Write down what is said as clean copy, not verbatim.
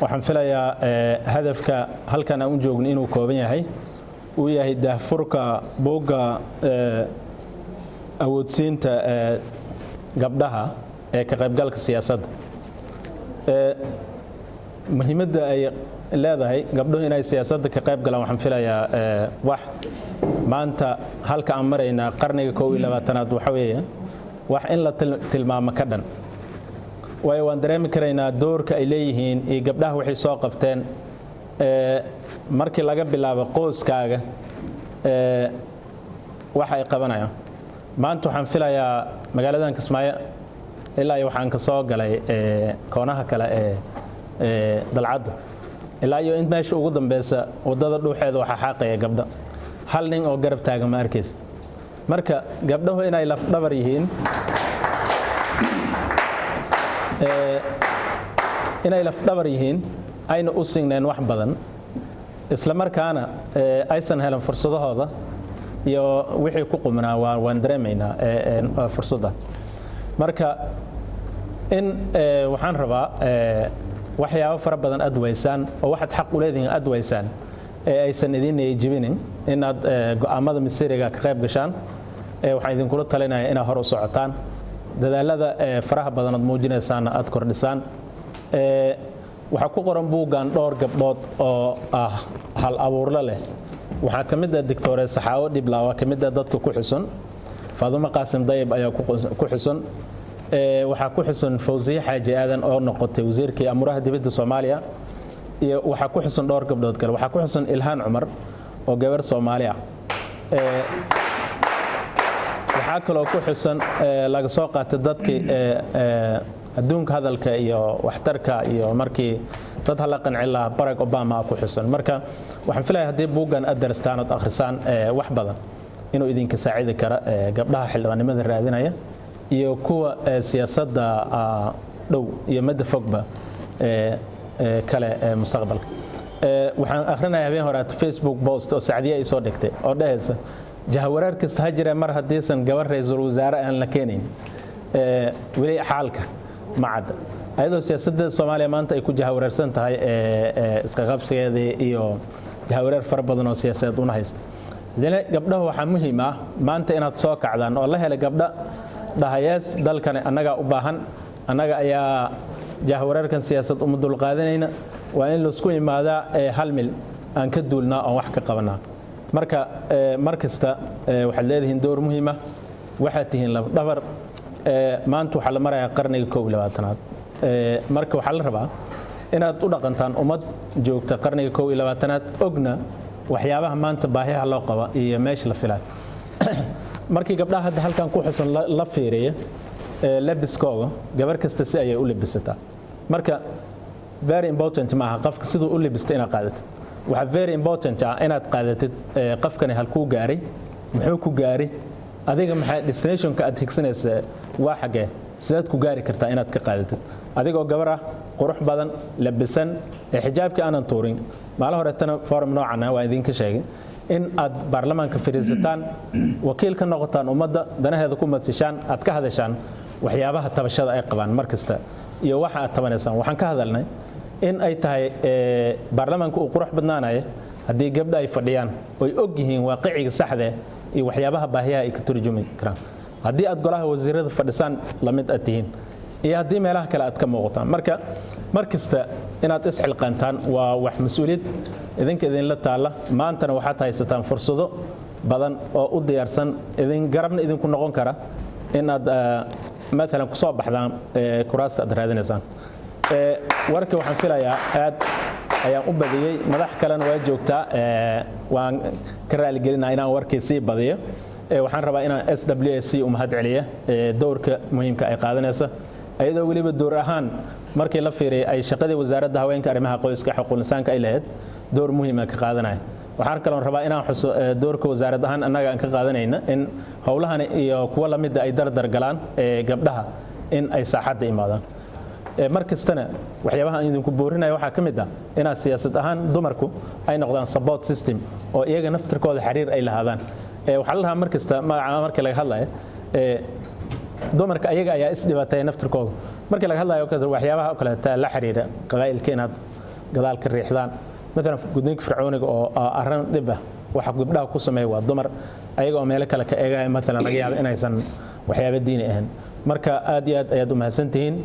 Waxaan filayaa hadafka halkan aan u joogno inuu kooban yahay, uu yahay daahfurka buugga awoodsiinta gabdhaha ee ka qaybgalka siyaasadda. Muhiimadda ay leedahay gabdhuhu inay siyaasadda ka qayb galaan, waxaan filayaa wax maanta halka aan maraynaa, qarniga 21aad, waxa weeye wax in la tilmaamo ka dhan, waayo waan dareemi karaynaa doorka ay leeyihiin iyo gabdhaha waxay soo qabteen. Markii laga bilaabo qoyskaaga waxa ay qabanayaan maanta, waxaan filayaa magaaladan Kismaayo ilaa iyo waxaan ka soo galay koonaha kale ee dalcadda ilaa iyo in meesha ugu dambeysa, waddada dhuuxeeda waxaa xaaqaya gabdho. Hal nin oo garab taagan ma arkaysa. Marka gabdhahu inay lafdhabar yihiin, inay lafdhabar yihiin, ayna u singneen wax badan, isla markaana aysan helan fursadahooda iyo wixii ku qumnaa, waan dareemaynaa fursadda. Marka in waxaan rabaa waxyaabo fara badan aad waysaan oo waxaad xaq u leedihiin aad waysaan ee aysan idin jibinin inaad go'aamada masiiriga ka qayb gashaan. Waxaan idinkula talinayaa inaad hor u socotaan, dadaalada faraha badan aad muujinaysaanna aad kordhisaan. Waxaa ku qoran buuggan dhowr gabdhood oo ah hal abuurle leh. Waxaa ka mid ah Doctore Saxaawo Dhiblaawa, ka mid ah dadka ku xusun Faadumo Qaasim Dayib ayaa ku xusun. Waxaa ku xusun Fawsiye Xaaji Aadan oo noqotay wasiirkii amuraha dibadda Soomaaliya, iyo waxaa ku xusun dhowr gabdhood kale. Waxaa ku xusun Ilhaan Cumar oo gabar Soomaali ah. Waxaa kaloo ku xusan laga soo qaatay dadkii adduunka hadalka iyo waxtarka iyo markii dad hala qancin lahaa, Barack Obama ku xusan. Marka waxaan filaya haddii buuggan aad darstaan ood akhrisaan, wax badan inuu idinka saacidi kara gabdhaha xildhibaannimada raadinaya iyo kuwa siyaasadda dhow iyo madda fogba kale mustaqbalka. Waxaan akhrinaya habeen horaata Facebook post oo Sacdiye ay soo dhigtay oo dhehaysa: "Jahawareer kasta ha jira, mar haddiisan gabar ra-iisul wasaare aan la keenayn, weli xaalka ma cadda." Ayadoo siyaasadda Soomaaliya maanta ay ku jahawareersan tahay iska qabsigeedii iyo jahawareer fara badan oo siyaasadeed una haysta, haddana gabdhaha waxaa muhiim ah maanta inaad soo kacdaan oo la helay gabdha dhahayees dalkani annagaa u baahan, annaga ayaa jahawareerkan siyaasad uma dulqaadanayna, waa in laisku imaadaa ee hal mil aan ka duulnaa oon wax ka qabanaa. Marka mar kasta waxaad leedihiin door muhiima, waxaad tihiin lafdhabar. Maanta waxaa la marayaa qarniga 21aad. Marka waxaa la rabaa inaad u dhaqantaan ummad joogta qarniga 21aad, ogna waxyaabaha maanta baahiyaha loo qaba iyo meesha la filayo. Markii gabdhaha hadda halkan ku xusan la fiiriya labiskooga, gabar kasta si ayay u labisataa. Marka very important maaha qofka siduu u labista inaad qaadatid. Waxaa very important ah inaad qaadatid qofkani halkuu gaaray, muxuu ku gaaray, adiga maxay destinationka aad higsanaysa, waa xaggee, sidaad ku gaari kartaa inaad ka qaadatid. Adigoo gabar ah, qurux badan, labisan, ee xijaabkii aanan tuurin, maalin horetana forum noocan ah waa idinka sheegay in aad baarlamaanka fadhiisataan, wakiil ka noqotaan ummadda, danaheeda ku matashaan, aad ka hadashaan waxyaabaha tabashada ay qabaan mar kasta iyo waxa aad tabanaysaan. Waxaan ka hadalnay in ay tahay baarlamaanka uu qurux badnaanaya haddii gabdha ay fadhiyaan oy og yihiin waaqiciga saxde iyo waxyaabaha baahiyaha ay ka turjumi karaan, haddii aad golaha wasiirada fadhisaan lamid aad tihiin, iyo haddii meelaha kale aad ka muuqataan. Marka mar kasta inaad isxilqaantaan waa wax mas-uuliyad idinka idinla taalla. Maantana waxaad haysataan fursado badan oo u diyaarsan idin garabna idinku noqon kara inaad maalan kusoo baxdaan kuraasta aad raadinaysaan. Warkii waxaan filayaa aad ayaan u badiyey, madax kalena waa joogtaa, waan ka raaligelinaa inaan warkii sii badiyo. Waxaan rabaa inaan SWAC u mahad celiya dowrka muhiimka ay qaadanaysa, ayadoo weliba door ahaan markii la fiiriyay ay shaqadii Wasaaradda Haweenka, Arrimaha Qoyska, Xuquuqul Insaanka ay lahayd door muhiima ka qaadanaya. Waxaan kaloon rabaa inaan xuso doorka wasaarad ahaan annaga aan ka qaadanayna in howlahani iyo kuwa lamida ay dardar galaan gabdhaha in ay saaxadda imaadaan. Mar kastana waxyaabaha aan idinku boorinaya waxaa ka mid ah inaad siyaasad ahaan dumarku ay noqdaan support system oo iyaga naftirkooda xiriir ay lahaadaan. Waxaa la rahaa mar kasta magaca markii laga hadlayo, dumarka ayaga ayaa isdhibaateeya naftirkooda markii laga hadlayo waxyaabaha oo kaleeta la xiriira qabaa'ilka inaad gadaal ka riixdaan. Maalan gudniinka fircooniga oo arrin dhib ah waxa gabdhaha ku sameeya waa dumar, ayaga oo meelo kale ka eegaya, maalan laga yaaba inaysan waxyaaba diini ahayn. Marka aad iyo aad ayaad u mahadsantihiin.